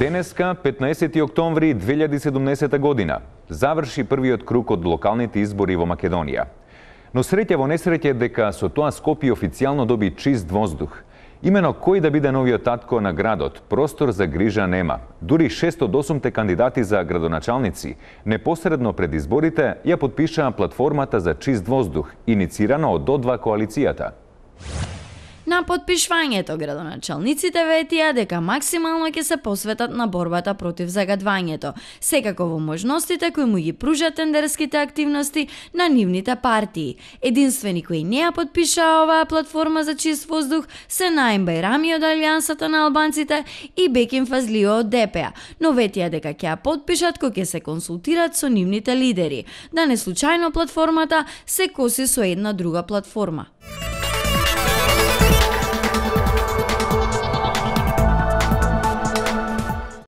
Денеска, 15 октомври 2017 година, заврши првиот круг од локалните избори во Македонија. Но среќа во несреќа дека со тоа Скопје официјално доби чист воздух. Имено кој да биде новиот татко на градот, простор за грижа нема. Дури 6 од 8 кандидати за градоначалници непосредно пред изборите ја потпишаа платформата за чист воздух, иницирана од До2 коалицијата. На потпишвањето градоначалниците ветија дека максимално ќе се посветат на борбата против загадвањето, секако во можностите кои му ги пружат тендерските активности на нивните партии. Единствени кои не ја потпишаа оваа платформа за чист воздух се Наим Бајрами од Алијансата на албанците и Бекин Фазлио од ДП, но ветија дека ќе ја потпишат кога ќе се консултират со нивните лидери, да не случајно платформата се коси со една друга платформа.